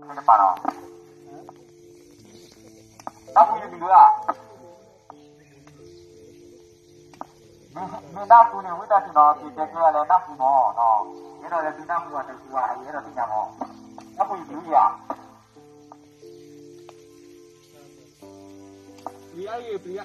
နပာ်နီၤ, နၢ်ဟူယမံၤဧါ, မ့ၢ်နၢ်ဟူန့ၣ် ဝံသးစူၤနီၤ က့ၤတဲကျဲယၤလၢနၢ်ဟူမၢ်နီၤ, ယအဲၣ်ဒိးလၢသုနၢ်ဟူအတဟူဘၣ် ယအဲၣ်ဒိးသ့ၣ်ညါမၢ်, နၢ်ဟူယမံၤဧါ. ပယါ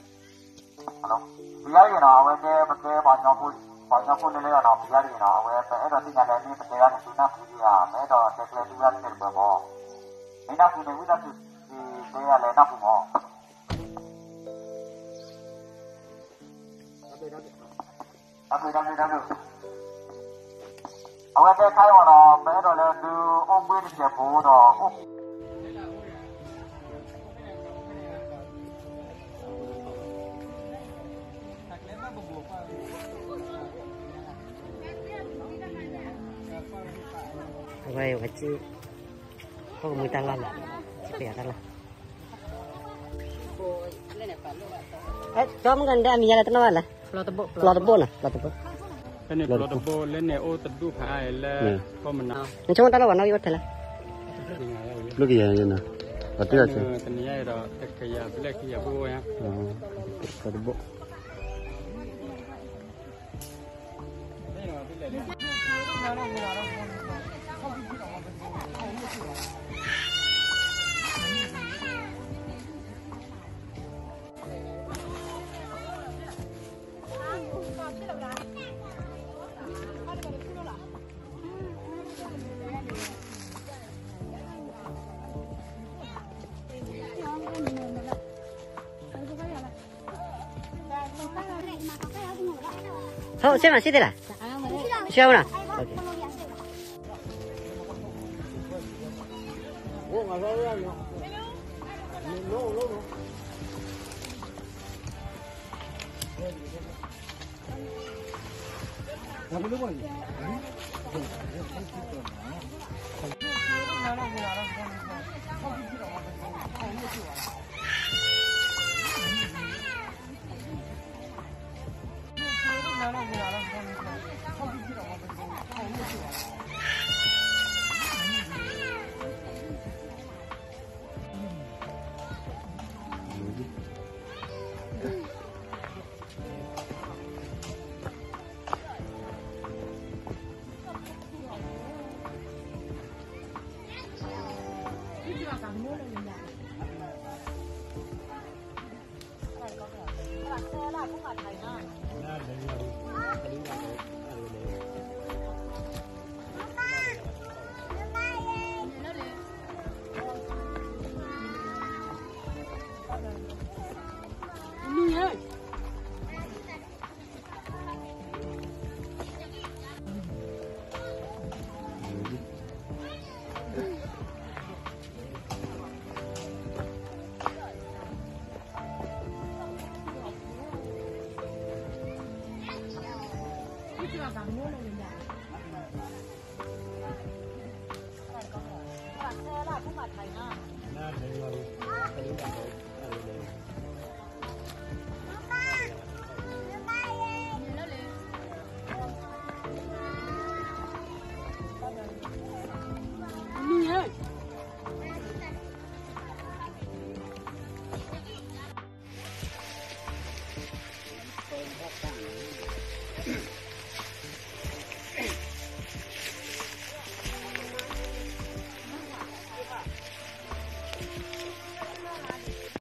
ဂ့ၤနီၤ အဝဲတဲ ပတဲပှၤကညီဖိလၢလၢနီၤ ပယါဂ့ၤနီၤ အဝဲပအဲၣ်ဒိးသ့ၣ်ညါလၢမ့ၢ်ပတဲဒၣ်န့ၣ် သုနၢ်ဟူဧါ, ပအဲၣ်ဒိးတဲကျဲသုဝဲတတဲတဘၣ်မၢ်, မ့ၢ်နၢ်ဟူန့ၣ် ဝံသးစူၤ က့ၤတဲယၤလၢနၢ်ဟူမၢ်. အဝဲတဲခါအံၤမၢ်နီၤ ပအဲၣ်ဒိးလၢသုအိၣ်ဘှံးတစဲးဖိဒီးအိၣ် အဝဲ ဝဲစံ ဟိၣ်ကမုၢ်တၢ်လီၢ်လီၤ, စံးပယီၤတၢ်လီၢ်, ကၠီမုၢ်ကနၣ်အမံၤယါလၢတနီၣ်ဘၣ်လဲၣ်, ပျီတဘိၣ်နီၤ ပျီတဘိၣ်, ပျီတဘိၣ်လၢန့ၣ်အိၣ်တဒူၣ်ဖးအါလၢ ကီၢ်မနုၤ, နဆိကမိၣ်တၢ်လီၢ်ဝဲနီၣ်ဂံၢ်အိၣ်ထဲလဲၣ်, ဘျုးကယၤနီၤ, ပှၤတၢ်လီၢ်ဆဲး တနံၤညါအံၤဒီး တကယၤဘျဲၣ်ခံယၤဘိၣ်ဝဲ, ပျီတဘိၣ်. ဟိၣ် ဆ့မး ဆ့သ့ၣ်လၢ်, ဆ့မးနီၤ,